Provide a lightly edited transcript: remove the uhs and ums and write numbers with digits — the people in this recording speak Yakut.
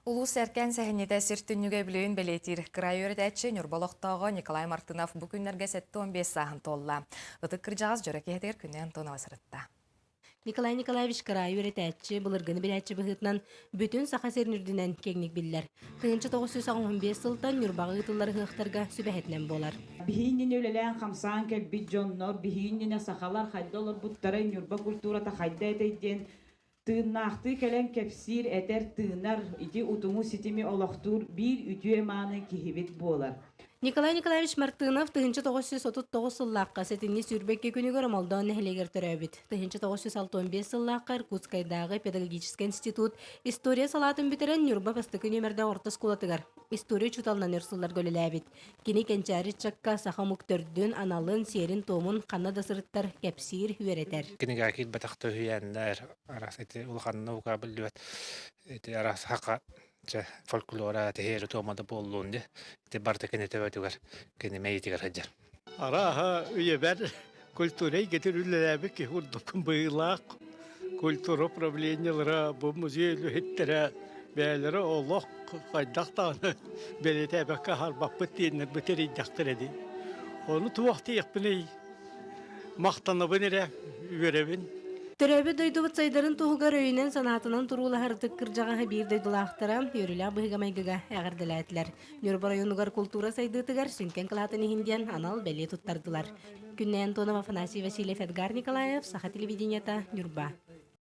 Улуус эркээн сэһэнньитэ сир түннүгэ үбүлүөйүн бэлиэтиир кыраайы үөрэтээччи Ньурба олохтооҕо Николай Мартынов бу күннэргэ 75 сааһын туолла. Ытык кырдьаҕас дьоро киһитигэр Күннэй Антонова сырытта. Николай Николаевич кыраайы үөрэтээччи, былыргыны билээччи быһыытынан бүтүн Саха сирин үрдүнэн киэҥник биллэр. 1985 сылтан Ньурбаҕа ыытыллар ыһыахтарга сүбэһитинэн буолар. Биһиинньини үлэлээн-хамсаан кэлбит дьоннор, биһиинньинэ сахалар хайда олорбуттарай, Ньурба культурата хайда этэй диэн Тыыннаахтыы кэлэн кэпсиир, этэр, тыынар, ити утуму-ситими олохтуур биир үтүө-мааны киһибит буолар. Николай Николаевич Мартынов 1939 сыллаахха сэтинньи 22 күнүгэр Омолдоон нэһилиэгэр төрөөбүт. 1965 сыллаахха Иркутскайдааҕы педагогическай институт история салаатын бүтэрэн Ньурба бастакы нүөмэрдээх орто оскуолатыгар история учууталынан өр сылларга үлэлээбит. Кини кэнчээри ыччакка саха омук төрдүн, аналын, сиэрин-туомун ханна да сырыттар кэпсиир, үөрэтэр. Кинигэ киирбэтэх үһүйээннэр араас ити улахан наука биллибэт ити араас хака чэ фольклора тиһиэри туома да буоллун ди ити барыта кини төбөтүгэр кини мэйиитигэр сылдьар. Арааһа үйэбэр культура эйгэтин үлэлээбит киһи курдукпун быһыылаах. Культура управлениелара бу музей үлэһиттэрэ бэйэлэрэ олох хайдах даҕаны бэлиэтээбэккэ аһарбаппыт диэннэр бу тэрийдэхтэрэ дии. Ону туох диэхпиний махтанабын эрэ, үөрэбин. Төрөөбүт дойдубут сайдарын туһугар өйүнэн-санаатынан туруулаһар ытык кырдьаҕаһы биир дойдулаахтара үөрүүлээх быһыыга-майгыга эҕэрдэлээтилэр. Ньурба оройуонугар култуура сайдыытыгар сүҥкэн кылаатын иһин диэн анал бэлиэ туттардылар. Күннэй Антонов, Афанасий Васильев, Эдгар Николаев, Саха телевидениета, Ньурба.